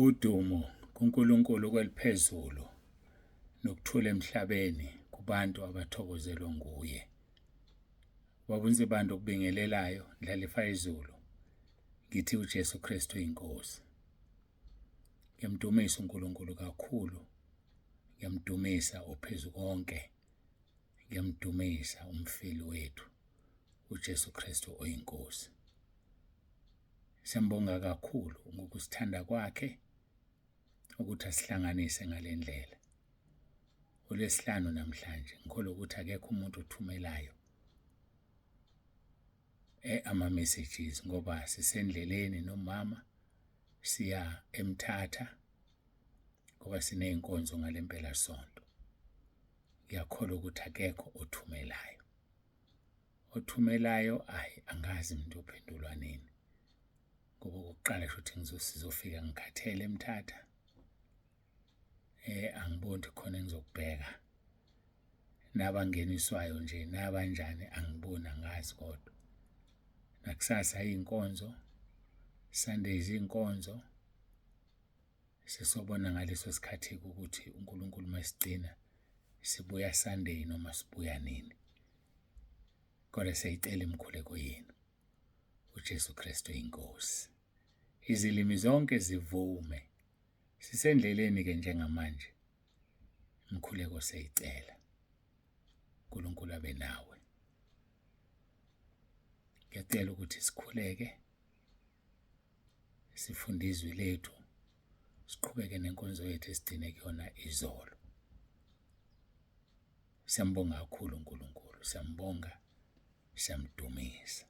Udumo kuNkulunkulu kweliphezulu nokuthula emhlabeni kubantu abathokozelwa nguye. Baba uNsibande okubingelelayo Ndlalifa izulu ngithi uJesu Kristu inkosi. Ngiyamdumisa uNkulunkulu kakhulu, ngiyamdumisa ophezu konke, ngiyamdumisa umfeli wethu uJesu Kristu oyinkosi. Siyambonga kakhulu ngokusithanda kwakhe ukuthi asihlanganise ngale ndlela. ULwesihlanu namhlanje ngikholwa ukuthi akekho umuntu othumelayo ama-messages ngoba sisendleleni nomama siya eMthatha ngoba siney'nkonzo ngale mpelasonto. Ngiyakholwa ukuthi akekho othumelayo. Othumelayo ayi angazi umuntu ophendulwa nini ngoba okokuqala shuthi sizofika ngikhathele eMthatha. Angiboni ukuthi khona engizokubheka nabangeniswayo nje nabanjani angiboni angazi kodwa nakusasa iy'nkonzo Sundays iy'nkonzo sesobona ngaleso sikhathi-ke ukuthi uNkulunkulu masigcina sibuya Sunday noma sibuya nini kodwa siyayicela imikhuleko yenu. uJesu Kristu inkosi izilimi zonke zivume sisendleleni ke njengamanje umkhuleko siyayicela uNkulunkulu abe nawe. Ngiyacela ukuthi sikhuleke sifunde izwi lethu siqhubeke nenkonzo yethu esigcine kuyona izolo. Siyambonga kakhulu uNkulunkulu, siyambonga, siyamdumisa.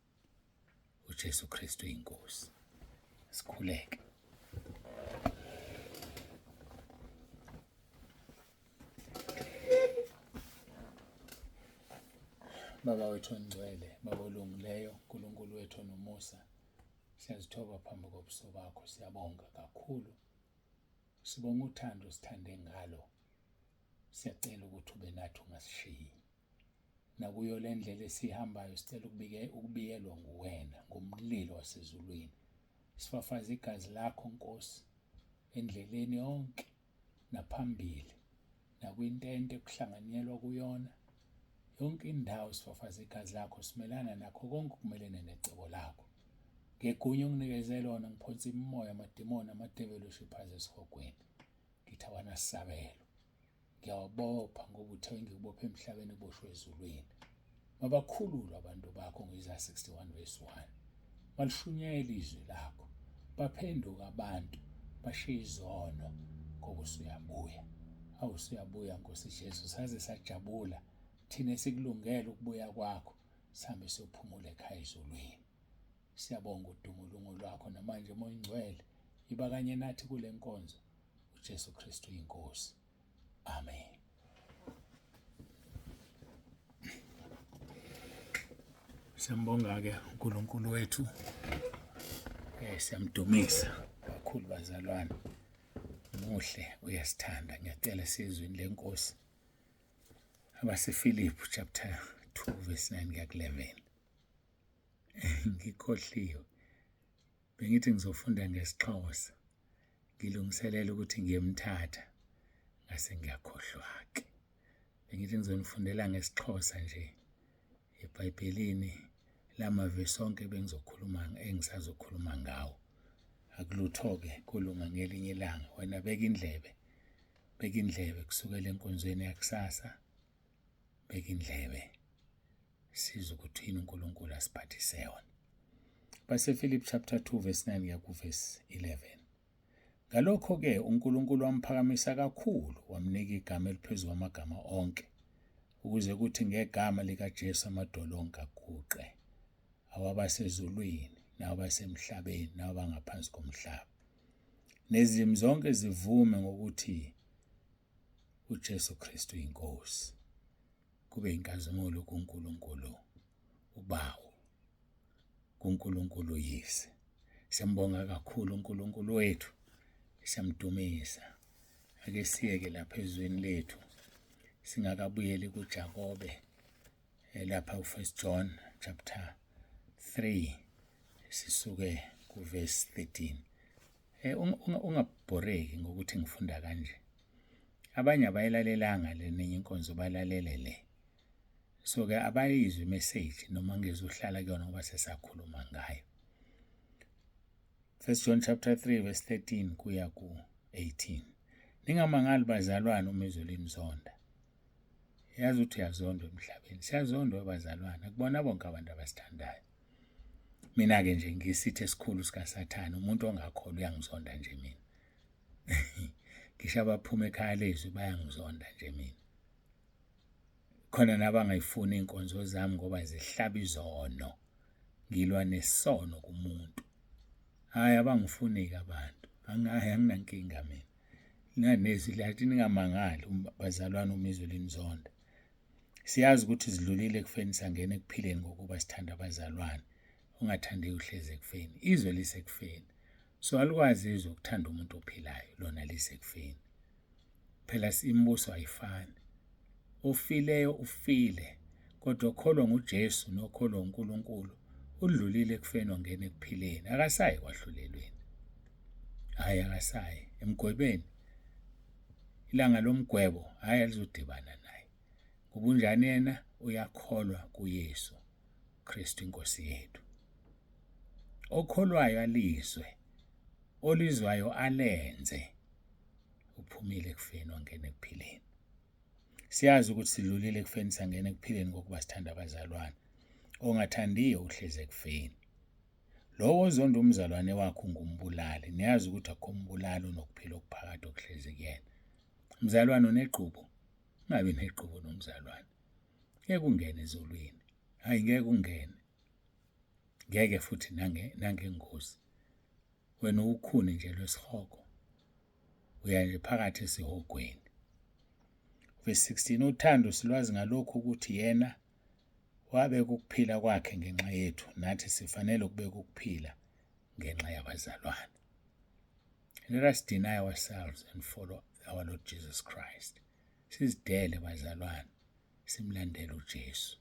uJesu Kristu inkosi. Sikhuleke. Baba wethu ongcwele, Baba olungileyo, uNkulunkulu wethu onomusa, siyazithoba phambi kobuso bakho, siyabonga kakhulu. Sibonga uthando osithande ngalo. Siyacela ukuthi ube nathi ungasishiyi. Nakuyo le ndlela esiyihambayo sicela ukubike ukubiyelwa nguwena ngomlilo wasezulwini. Sifafaze igazi lakho Nkosi endleleni yonke naphambili nakwintente ekuhlanganyelwa kuyona yonke indawo sifafaze igazi lakho simelana nakho konke okumelene necebo lakho ngegunya onginikeze lona ngiphonsa imimoya amadimoni amadeveli oshiphaza esihogweni ngithi awanasabelo Ngiyawabopha ngoba uthe engikubophe emhlabeni kuboshwe ezulwini. Mabakhululwe abantu bakho ngo-Isaya 61 verse 1. Malishunyayelwe izwi lakho. Baphenduke abantu bashiye izono ngoba usuyabuya. Awu usuyabuya Nkosi Jesu saze sajabula thina sikulungele ukubuya kwakho sihambe siyophumula ekhaya ezulwini. Siyabonga udumo lungo lwakho namanje Moya Ingcwele iba kanye nathi kule nkonzo uJesu Kristu inkosi. Amen. Siyambonga-ke uNkulunkulu wethu siyamdumisa kakhulu bazalwane. Muhle uyasithanda. Ngiyacela sizwini lenkosi abaseFilipi chapter 2 verse 9 kuya ku-11. Ngikhohliwe. Bengithi ngizofunda ngesiXhosa ngilungiselela ukuthi ngiyemthatha ngase ngiyakhohlwa-ke. Bengithi ngizonifundela ngesiXhosa nje eBhayibhelini lamavesi onke bengizokhuluma engisazokhuluma ngawo. Akulutho-ke kulunga ngelinye ilanga. Wena beka indlebe, beka indlebe kusukela enkonzweni yakusasa, beka indlebe. Sizwe ukuthi yini uNkulunkulu asiphathise yona. BaseFilipi chapter 2 verse 9 kuya kuverse 11. Ngalokho-ke uNkulunkulu wamphakamisa kakhulu wamnika igama eliphezu kwamagama onke ukuze kuthi ngegama likaJesu amadolo onke aguqe awabasezulwini nawabasemhlabeni nawabangaphansi komhlaba nezilimi zonke zivume ngokuthi uJesu Kristu inkosi kube inkazimulo kuNkulunkulu uBawo, kuNkulunkulu uYise. Siyambonga kakhulu uNkulunkulu wethu, siyamdumisa. Ake siyeke lapha ezweni lethu singakabuyeli kuJakobe eh, lapha ku-First John chapter 3 sisuke kuverse 13. Ungabhoreki ngokuthi ngifunda kanje. Abanye abayilalelanga le nenye inkonzo, balalele le. So-ke abayizwe imeseji noma ngizohlala kuyona ngoba sesakhuluma ngayo. First John chapter 3 verse 13 kuya ku-18. Ningamangali bazalwane uma izwe linizonda. Yazi ukuthi uyazondwa emhlabeni. Siyazondwa bazalwane, akubona bonke abantu abasithandayo. Mina-ke nje ngisithe esikhulu sikaSathane, umuntu ongakholwa uyangizonda nje mina. Ngisho abaphuma ekhaya lezwi bayangizonda nje mina. Khona nabangayifuni iy'nkonzo zami ngoba zihlaba izono. Ngilwa nesono kumuntu. Hhayi abangifuni-ke abantu. Hhayi anginankinga mina. Nanezwi lathi ningamangali bazalwane uma izwe linizonda. Siyazi ukuthi sidlulile ekufeni sangena ekuphileni ngokuba sithanda abazalwane. Ongathandiyo uhlezi ekufeni. Izwe lisekufeni. So alikwazi izwe ukuthanda umuntu ophilayo, lona lisekufeni. Phela imibuso ayifani. Ofileyo ufile, kodwa okholwa nguJesu nokholwa uNkulunkulu udlulile ekufeni wangena ekuphileni. Akasayi kwahlulelweni. Hhayi akasayi emgwebeni. Ilanga lomgwebo hhayi alizodibana naye. Ngoba unjani yena? Uyakholwa kuYesu Kristu inkosi yethu. Okholwayo alizwe, olizwayo alenze, uphumile ekufeni wangena ekuphileni. Siyazi ukuthi sidlulile ekufeni sangena ekuphileni ngokuba sithanda abazalwane. Ongathandiyo uhlezi ekufeni. Lowo ozonda umzalwane wakhe ungumbulali. Niyazi ukuthi akukho umbulali onokuphila okuphakade okuhlezi kuyena. Mzalwane unegqubu, ungabi negqubu nomzalwane. Ngeke ungene ezulwini. Hayi ngeke ungene. Ngeke futhi nangengozi. Wena ukhuni nje lwesihogo. Uya nje phakathi esihogweni. Verse 16, uthando silwazi ngalokhu ukuthi yena wabeka ukuphila kwakhe ngenxa yethu, nathi sifanele ukubeka ukuphila ngenxa yabazalwane. Let us deny ourselves and follow our Lord Jesus Christ. Sizidele bazalwane, simlandele uJesu.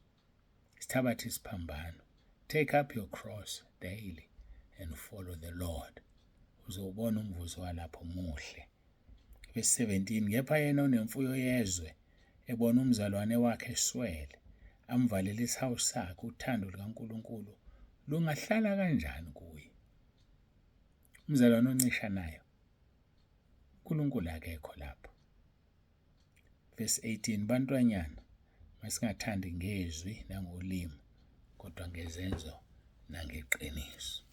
Sithabathe isiphambano. Take up your cross daily and follow the Lord. Uzowubona umvuzo walapho muhle. Verse 17, kepha yena onemfuyo yezwe ebona umzalwane wakhe eswele, amvalele isihawu sakhe, uthando lukaNkulunkulu lungahlala kanjani kuye? Umzalwane oncishanayo, uNkulunkulu akekho lapho. Verse 18, bantwanyana, masingathandi ngezwi nangolimi, kodwa ngezenzo nangeqiniso.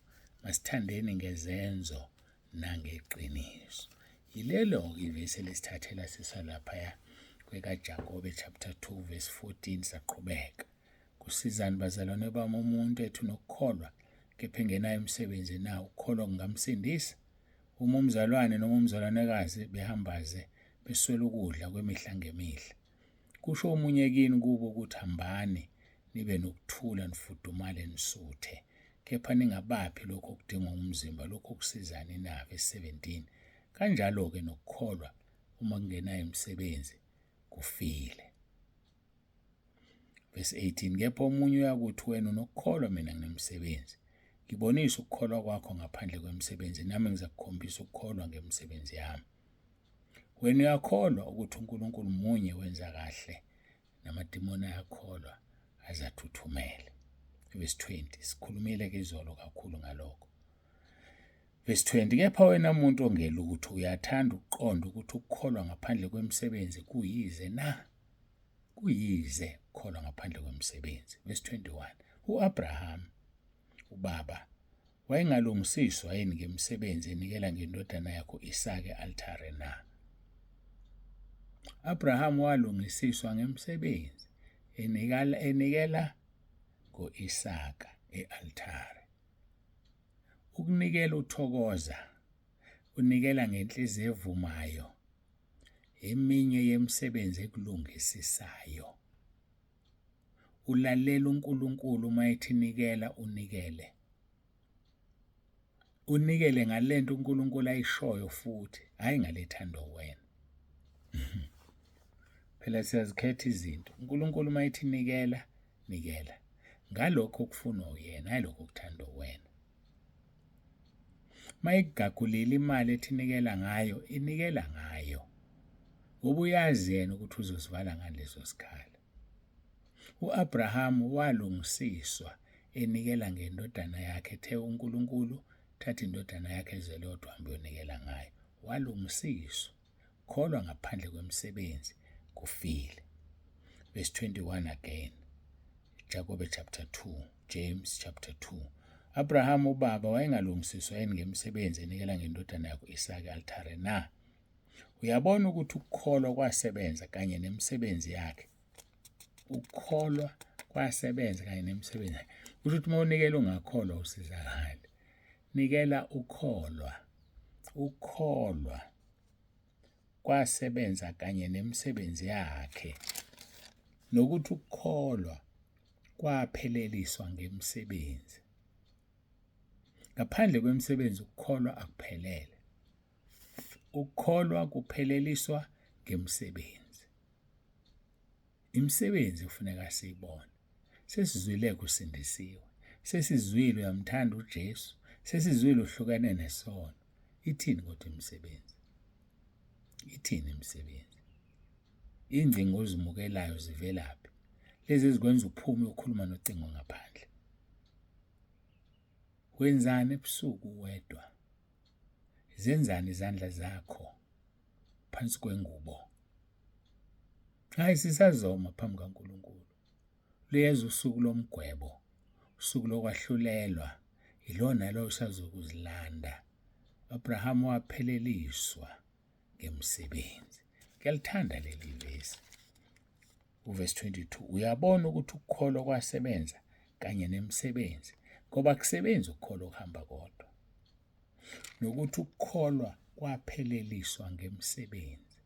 Masithandeni ngezenzo nangeqiniso. Yilelo-ke ivesi elisithathela sisalaphaya kwekaJakobe chapter 2 verse 14 saqhubeka. Kusizani bazalwane bami umuntu ethu nokukholwa kepha engenayo imisebenzi na? Ukukholwa kungamsindisa? Uma umzalwane noma umzalwanekazi behambaze beswela ukudla kwemihla ngemihla, kusho omunye kini kubo ukuthi hambani nibe nokuthula nifudumale nisuthe, kepha ningabaphi lokho okudingwa ngumzimba, lokho kusizani na? Verse 17. Kanjalo-ke nokukholwa uma kungenayo imisebenzi kufile. Verse 18, kepha omunye uyakuthi wena unokukholwa, mina nginemisebenzi. Ngibonise ukukholwa kwakho ngaphandle kwemisebenzi, nami ngizakukhombisa ukukholwa ngemisebenzi yami. Wena uyakholwa ukuthi uNkulunkulu munye, wenza kahle, namadimoni ayakholwa azathuthumele. Verse 20, sikhulumile ke izolo kakhulu ngalokho. Verse 20, kepha wena muntu ongelutho uyathanda ukuqonda ukuthi ukukholwa ngaphandle kwemisebenzi kuyize na? Kuyize ukukholwa ngaphandle kwemisebenzi. Verse 21, u-Abraham ubaba wayengalungisiswa yini ngemisebenzi enikela ngendodana yakhe u-Isaka e-altare na? Abraham walungisiswa ngemisebenzi enikela ngo-Isaka e-altare. Ukunikela uthokoza, unikela ngenhliziyo evumayo, eminye yemisebenzi ekulungisisayo. Ulalela uNkulunkulu uma ethi nikela, unikele. Unikele ngalento uNkulunkulu ayishoyo futhi, hhayi ngalethando wena. Phela siyazikhetha izinto. uNkulunkulu uma ethi nikela, nikela. Ngalokho okufunwa uyena, hhayi lokho okuthandwa wena. Mayigagulile imali ethi nikela ngayo, inikela ngayo. Ngoba uyazi yena ukuthi uzosivala ngani leso sikhala. U-Abrahamu walungisiswa enikela ngendodana yakhe ethe uNkulunkulu thatha indodana yakhe ezelwe yodwa uhambe uyonikela ngayo. Walungisiswa. Kholwa ngaphandle kwemisebenzi kufile. Verse 21 again. Jakobe chapter 2, James chapter 2. Abraham ubaba wayengalungisiswa yini ngemisebenzi enikela ngendodana yakhe u-Isaka e-altare na? Uyabona ukuthi ukukholwa kwasebenza kanye nemisebenzi yakhe. Ukukholwa kwasebenza kanye nemisebenzi yakhe. Kusho ukuthi uma unikela ungakholwa usizakale. Nikela ukholwa. Ukholwa kwasebenza kanye nemisebenzi yakhe nokuthi ukukholwa kwapheleliswa ngemisebenzi. Ngaphandle kwemisebenzi ukukholwa akuphelele. Ukukholwa kupheleliswa ngemisebenzi. Imisebenzi kufuneka siyibone. Sesizwile kusindisiwe. Sesizwile uyamthanda uJesu. Sesizwile uhlukene nesono. Ithini kodwa imisebenzi? Ithini imisebenzi? Ingcingo ozimukelayo zivelaphi? Lezi ezikwenza uphume ukhuluma nocingo ngaphandle. Wenzani ebusuku wedwa? Zenzani izandla zakho phansi kwengubo? Hayi sisazoma phambi kaNkulunkulu. Luyeza usuku lomgwebo, usuku lokwahlulelwa, yilona lo usazokuzilanda. Abraham wapheleliswa ngemisebenzi. Ngiyalithanda leli vesi. Uvesi 22 uyabona ukuthi ukukholwa kwasebenza kanye nemisebenzi ngoba kusebenza ukukholwa okuhamba kodwa nokuthi ukukholwa kwapheleliswa ngemisebenzi.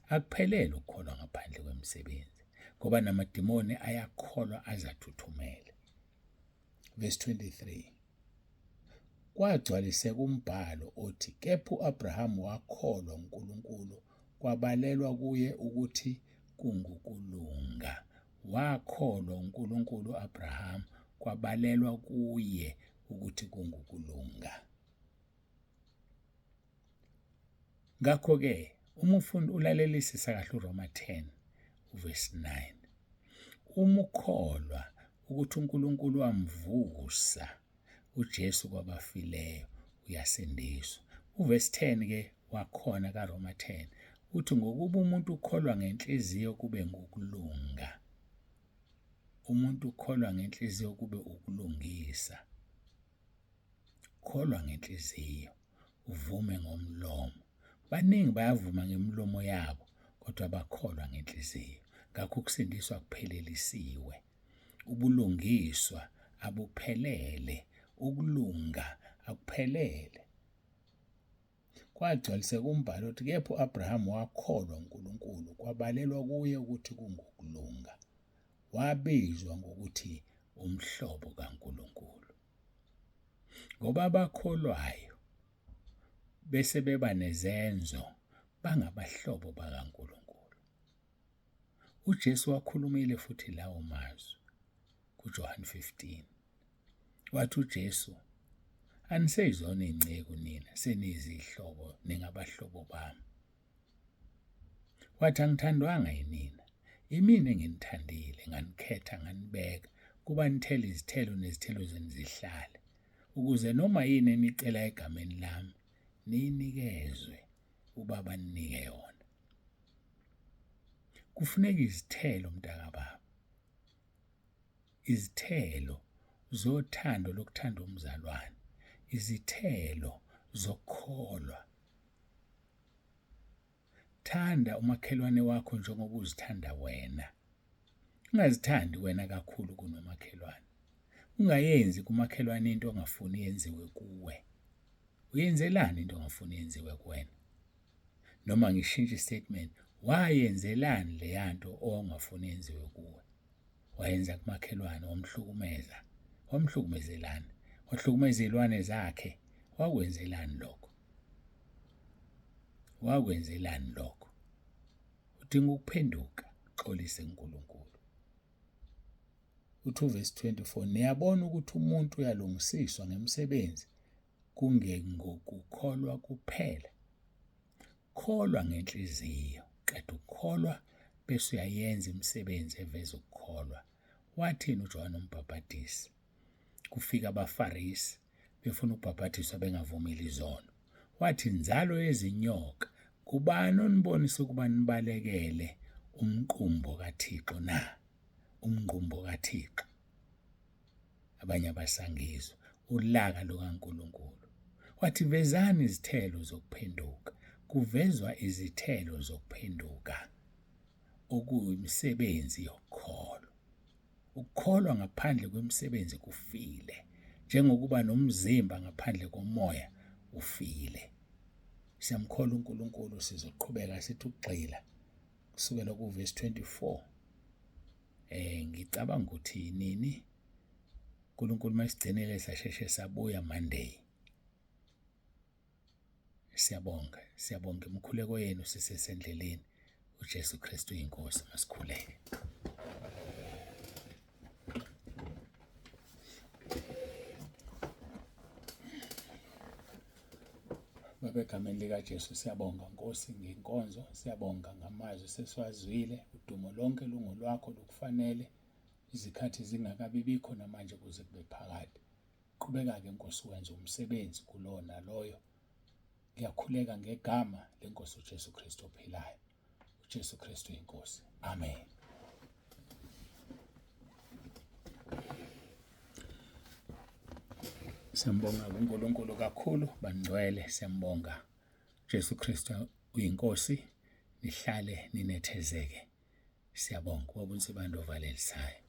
Akuphelele ukukholwa ngaphandle kwemisebenzi ngoba namadimoni ayakholwa azathuthumele. Verse 23 Kwagcwaliseka umbhalo othi kepha u-Abrahamu wakholwa uNkulunkulu kwabalelwa kuye ukuthi kungukulunga. Wakholwa uNkulunkulu u-Abrahamu kwabalelwa kuye ukuthi kungukulunga. Ngakho-ke uma ufunda ulalelisisa kahle uRoma 10 uvesi 9 uma ukholwa ukuthi uNkulunkulu wamvusa uJesu kwabafileyo uyasindiswa. Uvesi 10 ke wakhona kaRoma 10 uthi ngokuba umuntu ukholwa ngenhliziyo kube ngukulunga. Umuntu ukholwa ngenhliziyo kube ukulungisa. Kholwa ngenhliziyo, uvume ngomlomo. Baningi bayavuma ngemilomo yabo kodwa bakholwa ngenhliziyo. Ngakho ukusindiswa kuphelelisiwe. Ubulungiswa abuphelele, ukulunga akuphelele. Kwagcwaliseka umbhalo othi kepha u-Abrahamu wakholwa uNkulunkulu kwabalelwa kuye ukuthi kungukulunga. Wabizwa ngokuthi umhlobo kaNkulunkulu. Ngoba abakholwayo bese beba nezenzo bangabahlobo bakaNkulunkulu. UJesu wakhulumile futhi lawo mazwi kuJohane 15. Wathi uJesu, aniseyizona iy'nceku nina, seniyizihlobo, ningabahlobo bami. Wathi angithandwanga yinina, imina enginithandile, nganikhetha, nganibeka, kuba nithele izithelo nezithelo zenu zihlale, ukuze noma yini enicela egameni lami niyinikezwe uBaba aninike yona. Kufuneka izithelo mntakababa. Izithelo zothando lokuthanda umzalwane, izithelo zokukholwa. Thanda umakhelwane wakho njengoba uzithanda wena. Ungazithandi wena kakhulu kunomakhelwane. Ungayenzi kumakhelwane into ongafuni yenziwe kuwe. Uyenzelani into ongafuni yenziwe kuwena? Noma ngishintshe istatement, wayenzelani leya nto owawungafuni yenziwe kuwe? Wayenza kumakhelwane, wamhlukumeza. Wamhlukumezelani? Wahlukumeza izilwane zakhe. Wakwenzelani lokho? Wakwenzelani lokho? Udinga ukuphenduka, uxolise kuNkulunkulu. Uthi uvesi 24, niyabona ukuthi umuntu uyalungisiswa ngemisebenzi Kungengokukholwa kuphela. Kholwa ngenhliziyo, qeda ukukholwa bese uyayenza imisebenzi eveza ukukholwa. Wathini uJohane uMbhabhadisi? Kufika abaFarisi befuna ukubhabhadiswa bengavumile izono. Wathi, nzalo yezinyoka, ngubani onibonisa ukuba nibalekele umqumbo kaThixo na? Umnqumbo kaThixo. Abanye abasangizwa ulaka lukaNkulunkulu. Wathi vezani izithelo zokuphenduka. Kuvezwa izithelo zokuphenduka okuyimisebenzi yokukholwa. Ukukholwa ngaphandle kwemisebenzi kufile, njengokuba nomzimba ngaphandle komoya ufile. Siyamkholwa uNkulunkulu, sizoqhubeka sithi ukugxila kusukela kuvesi 24. Ngicabanga ukuthi nini uNkulunkulu masigcinile sasheshe sabuya Monday. Siyabonga, siyabonga imikhuleko yenu sisesendleleni. uJesu Kristu uyinkosi, masikhuleke. Baba, egameni likaJesu siyabonga Nkosi ngenkonzo, siyabonga ngamazwi sesiwazwile. Udumo lonke lungolwakho, lukufanele izikhathi zingakabi bikho namanje kuze kube phakade. Qhubeka-ke Nkosi wenze umsebenzi kulowo naloyo. Ngiyakhuleka ngegama lenkosi uJesu Kristu ophilayo. uJesu Kristu inkosi. Amen. Siyambonga kuNkulunkulu kakhulu bangcwele, siyambonga Jesu Kristu uyinkosi, nihlale ninethezeke. Siyabonga ubaba uNsibande ovalelisayo.